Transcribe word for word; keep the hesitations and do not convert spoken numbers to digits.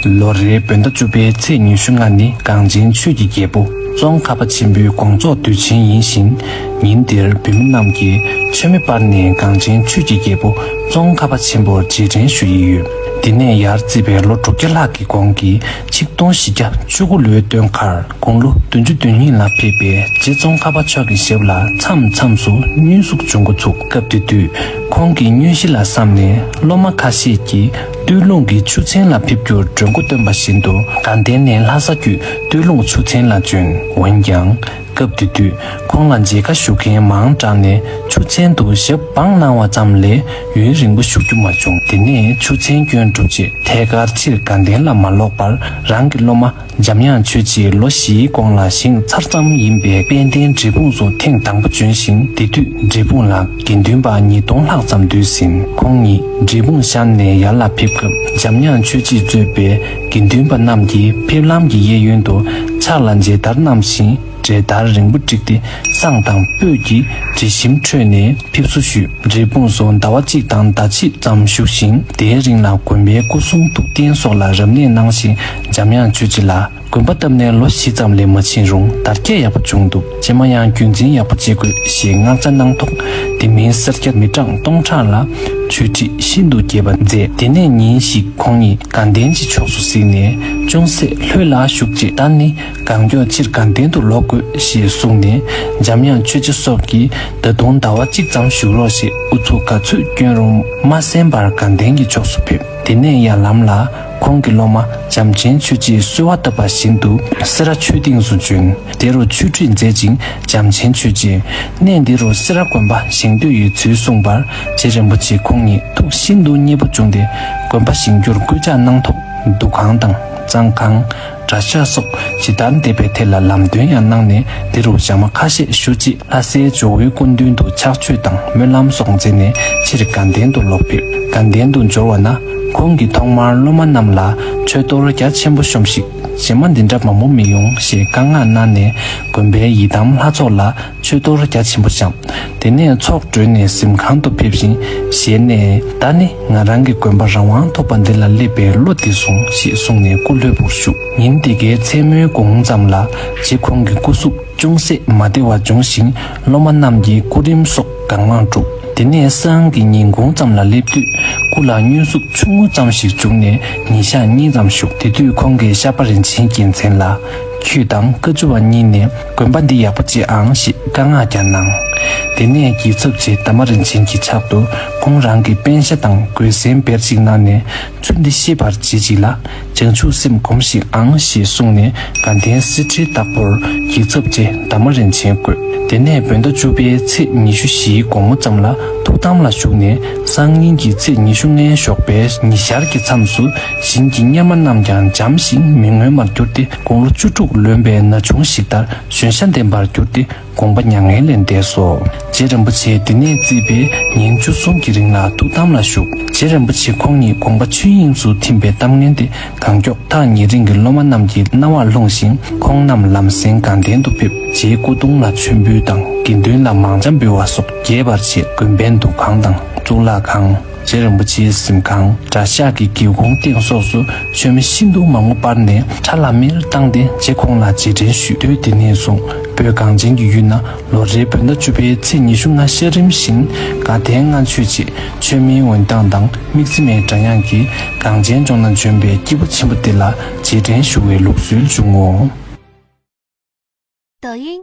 ལོ་རེའི་བོད་ཟླ་བཅུ་པའི་ཚེས་ཉི་ཤུ་ལྔ་ནི་གངས་ཅན་ཆོས་ཀྱི་རྒྱལ་པོ་ཙོང་ཁ་པ་ཆེན་པོའི་དགོངས་རྫོགས་དུས་ཆེན་ཡིན་ཞིང་། ཉིན་དེར་བོད་མི་རྣམས་ཀྱིས་མཆོད་མེ་སྤར་ནས་གངས་ཅན་ཆོས་ཀྱི་རྒྱལ་པོ་ཙོང་ཁ་པ་ཆེན་པོར་རྗེས་དྲན་ཞུ་ཡི་ཡོད། འདི་ནས་ཡར་བརྩིས་པའི་ལོ་དྲུག་བརྒྱ་ལྷག་གི་གོང་གི་ཆིག་སྟོང་བཞི་བརྒྱ་བཅུ་དགུ་ལོའི་སྟོན་ཁར། དགུང་ལོ་བདུན་ཅུ་དོན་གཉིས་ལ་ཕེབས་པའི་རྗེ་ཙོང་ཁ་པ་མཆོག་གི་ཞབས་ལ་མཚམས་མཚམས་སུ་བསྙུན་ཟུག་འབྱུང་འགོ་ཚུགས། སྐབས་དེ་དུས་ཁོང་གི་བསྙུན་གཞི་ལ་བསམ་ནས་སློབ་མ་ཁ་ཤས་ཀྱིས་སྟོད་ལུང་གི་ཆུ་ཚན་ལ་ཕེབས་རྒྱུར་གྲོས་འགོ་བཏོན་པ་བཞིན་དུ་དགའ་ལྡན་ནས་ལྷ་ས་བརྒྱུད་སྟོད་ལུང་ཆུ་ཚན་ལ་བྱོན། འོན་ཀྱང་། སྐབས་དེ་དུས་ཁོང་ལ་མཇལ་ཁ་ཞུ་མཁན་མང་དྲགས་ནས་ཆུ་ཚན་དུ་ཞབས་སྦངས་གནང་བ་ཙམ་ལས་ཡུན་རིང་པོ་བཞུགས་རྒྱུ་མ་བྱུང་། དེ་ནས་ཆུ་ཚན་སྐྱོན་གྲུབ་རྗེས་ཐད་ཀར་ཕྱིར་དགའ་ལྡན་ལ་མ་ལོག་པར་རང་གི་སློབ་མ་འཇམ་དབྱངས་ཆོས་རྗེས་ལོ་བཞིའི་གོང་ལ་བཞེངས་ཚར་ཙམ་ཡིན་པའི་དཔལ་ལྡན་འབྲས་སྤུངས་སུ་ཐེངས་དང་པོ་བྱོན་ཞིང་། དེ་དུས་འབྲས་སྤུངས་ལ་དགེ་འདུན་པ་ཉིས་སྟོང་ལྷག་ཙམ་འདུས་ཟིན། ཁོང་ཉིད་འབྲས་སྤུངས་གཤམ་ནས་ཡར་ལ་ཕེབས་སྐབས་འཇམ་དབྱངས་ཆོས་རྗེས་གཙོས་པའི་དགེ་འདུན་པ་རྣམས་ཀྱིས་ཕེབས་ལམ་གྱི་གཡས་གཡོན་དུ་ཕྱག་ལ་མཇལ་དར་བསྣམས་ཤིང་། གྲལ་བསྟར་རིང་པོ་བསྒྲིགས་ཏེ་བསང་དང་སྤོས་ཀྱི་དྲི་ཞིམ་ཁྲོད་ནས་ཕེབས་བསུ་ཞུས། འབྲས་སྤུངས་སུ་ཟླ་བ་གཅིག་དང་ཟླ་ཕྱེད་ཙམ་བཞུགས་ཤིང་། དེའི་རིང་ལ་དགོན་པའི་སྐུ་གསུང་ཐུགས་རྟེན་སོགས་ལ་རབ་གནས་གནང་ཞིང་། འཇམ་དབྱངས་ཆོས་རྗེ་ལ་དགོན་པ་བཏབ་ནས་ལོ་བཞི་ཙམ་ལས་མ་ཕྱིན་རུང་དར་རྒྱས་ཡག་པོ་བྱུང་འདུག་རྗེས་མ་ཡང་རྒྱུན་འཛིན་ཡག་པོ་བྱེད་དགོས་ཞེས་མངགས་བྱ་གནང་ཐོག་དེ་མིན་སེར་སྐྱ་མི་གྲངས་སྟོང་ཕྲག་ལ་ཆོས་ཁྲིད་ཤིན་ཏུ་རྒྱས་པ་མཛད། དེ་ནས་ཉིན་ཞིག་ཁོང་ཉིད་དགའ་ལྡན་གྱི་ཕྱོགས་སུ་གཟིགས་ནས། ཅུང་ཟད་ལྷོད་ལ་བཞུགས་རྗེས། ད་ནི་གང་མགྱོགས་ཕྱིར་དགའ་ལྡན་དུ་ལོག་དགོས་ཞེས་གསུངས་ནས། འཇམ་དབྱངས་ཆོས་རྗེ་སོགས་ཀྱིས་ད་དུང་ཟླ་བ་གཅིག་ཙམ་བཞུགས་རོགས་ཞེས་ཨུ་ཚུགས་ག་ཚོད་བསྐྱོན་རུང་མ་གསན་པར་དགའ་ལྡན་གྱི་ཕྱོགས་སུ་ཕེབས། དེ་ནས་ཡར་ལམ་ལ་ཁོང་གི་སློབ་མ་བྱམས་ཆེན་ཆོས་རྗེས་གསོལ་བ་བཏབ་པ་བཞིན་དུ་སེ་ར་ཆོས་སྡིངས་སུ་བྱོན། དེ་རུ་ཆོས་ཁྲིད་མཛད་ཅིང་། བྱམས་ཆེན་ཆོས་རྗེས་གནས་འདི་རུ་སེ་ར་དགོན་པ་བཞེངས་འདོད་ཡོད་ཚུལ་གསུངས་པར། རྗེ་རིན་པོ་ཆེ་ཁོང་ཉིད་ཐུགས་ཤིན་ཏུ་མཉེས་པོ་བྱུང་སྟེ། དགོན་པ་བཞེངས་རྒྱུར་སྐུལ་ལྕག་གནང་ཐོག་འདུ་ཁང་དང་གཙང་ཁང་། གྲྭ་ཤག་སོགས་ཇི་ལྟར་འདེབས་པའི་ཐད་ལ་ལམ་སྟོན་ཡང་གནང་ནས། འདི་རུ་ཞག་མ་ཁ་ཤས་བཞུགས་རྗེས། ལྷ་སའི་ཇོ་བོའི་སྐུ་མདུན་དུ་ཕྱག་མཆོད་དང་སྨོན་ལམ་སོགས་མཛད་ནས་ཕྱིར་དགའ་ལྡན་དུ་ལོག་ཕེབས། དགའ་ལྡན་དུ་འབྱོར་བ་ན། ཁོང་གིས་ཐོག་མར་སློབ་མ་རྣམས་ལ་མཆོད་གཏོར་རྒྱ་ཆེན་པོ་ཤོམས་ཤིག་རྗེས་མ་འདི་འདྲ་མང་པོ་མི་ཡོང་ཞེས་བཀའ་མངགས་གནང་ནས། དགོན་པའི་ཡི་དམ་ལྷ་ཚོགས་ལ་མཆོད་གཏོར་རྒྱ་ཆེན་པོ་བཤམས། དེ་ནས་ཚོགས་གྲོལ་ནས་གཟིམ་ཁང་དུ་ཕེབས་ཤིང་ཞལ་ནས། ད་ནི་ང་རང་གི་དགོན་པ་རང་དབང་ཐོབ་པ་འདི་ལ་སླེབས་པའི་བློ་བདེ་སོང་ཞེས་གསུངས་ནས་སྐུ་ལྷོད་པོར་བཞུགས། ཉིན་དེ་གའི་མཚན་མོའི་གུང་ཙམ་ལ་རྗེ་ཁོང་གི་སྐུ་གཟུགས་ཅུང་ཟད་མ་བདེ་བ་བྱུང་ཞིང་། སློབ་མ་རྣམས་ཀྱིས་སྐུ་རིམ་སོགས་གང་མང་བསྒྲུབས། དེ་ནས་སང་གི་ཉིན་གུང་ཙམ་ལ་སླེབས་དུས། སྐུ་ལ་བསྙུན་ཟུག་ཆུང་ངུ་ཙམ་ཞིག་བྱུང་ནས་ཉིན་ཞག་གཉིས་ཙམ་བཞུགས། དེ་དུས་ཁོང་གིས་ཤར་པ་རིན་ཆེན་རྒྱལ་མཚན་ལ། ཁྱོད་དང་བཀའ་བཅུ་བ་གཉིས་ནས་དགོན་པ་འདི་ཡག་པོ་བྱེད་ཨང་ཞེས་བཀའ་མངགས་ཀྱང་གནང་། དེ་ནས་རྒྱལ་ཚབ་རྗེ་དར་མ་རིན་ཆེན་གྱི་ཕྱག་ཏུ་ཁོང་རང་གི་པཎ་ཞྭ་དང་གོས་གཟན་བེར་ཅིག་གནང་ནས། ཚུལ་འདི་ཤེས་པར་བྱེད་ཅིག་ལ། བྱང་ཆུབ་སེམས་སྒོམས་ཤིག་ཨང་ཞེས་གསུངས་ནས། དགའ་ལྡན་གསེར་ཁྲིའི་བདག་པོར་རྒྱལ་ཚབ་རྗེ་དར་མ་རིན་ཆེན་བསྐོས། དེ་ནས་བོད་ཟླ་བཅུ་པའི་ཚེས་ཉི་ཤུ་བཞིའི་དགོང་མོ་ཙམ་ལ་ཐུགས་དམ་ལ་བཞུགས་ནས། སང་ཉིན་གྱི་ཚེས་ཉི་ཤུ་ལྔའི་ཞོགས་པའི་ཉི་ཤར་གྱི་མཚམས་སུ་བཞིན་གྱི་གཉེར་མ་རྣམས་ཀྱང་འཇམ་ཞིང་མི་མངོན་པར་གྱུར་ཏེ། དགུང་ལོ་བཅུ་དྲུག་ལོན་པའི་ན་ཆུང་ཞིག་ལྟར་གཞོན་ཤ་ལྡན་པར་གྱུར་ཏེ། དགོངས་པ་མྱ་ངན་ལས་འདས་སོ། རྗེ་རིན་པོ་ཆེ་དེ་ནས་བརྩིས་པའི་ཉིན་བཅུ་གསུམ་གྱི་རིང་ལ་ཐུགས་དམ་ལ་བཞུགས། རྗེ་རིན་པོ་ཆེ་ཁོང་ཉིད་དགོངས་པ་ཆོས་དབྱིངས་སུ་ཐིམ་པའི་གཏམ་ངན་དེ་གང་མགྱོགས་ཐག་ཉེ་རིང་གི་སློབ་མ་རྣམས་ཀྱི་རྣ་བར་ལྷུང་ཞིང་། ཁོང་རྣམས་ལམ་སེང་དགའ་ལྡན་དུ་ཕེབས། རྗེའི་སྐུ་གདུང་ལ་མཆོད་འབུལ་དང་། དགེ་འདུན་ལ་མང་ཇ་འབུལ་བ་སོགས་རྒྱས་པར་བྱས། དགོན་པའི་འདུ་ཁང་དང་གཙུག་ལག་ཁང་། རྗེ་རིན་པོ་ཆེའི་གཟིམ་ཁང་། གྲྭ་ཤག་གི་སྒེའུ་ཁུང་སྟེང་སོགས་སུ་མཆོད་མེ་ཤིན་ཏུ་མང་པོ་སྤར་ནས་ཁྲ་ལམ་མེར་བཏང་སྟེ་རྗེ་ཁོང་ལ་རྗེས་དྲན་ཞུས། དུས་དེ་ནས་བཟུང་བོད་གངས་ཅན་གྱི་ཡུལ་ན་ལོ་རེའི་བོད་ཟླ་བཅུ་པའི་ཚེས་ཉི་ཤུ་ལྔ་ཤར་རིམ་བཞིན་དགའ་ལྡན་ལྔ་མཆོད་ཅེས་མཆོད་མེའི་འོད་མདངས་དང་དམིགས་བརྩེ་མའི་སྒྲ་དབྱངས་ཀྱིས་གངས་ཅན་ལྗོངས་ན་བྱོན་པའི་སྐྱེས་བུ་ཆེན་པོ་འདི་ལ་རྗེས་དྲན་ཞུ་བའི་ལུགས་སྲོལ་བྱུང་ངོ་། 抖音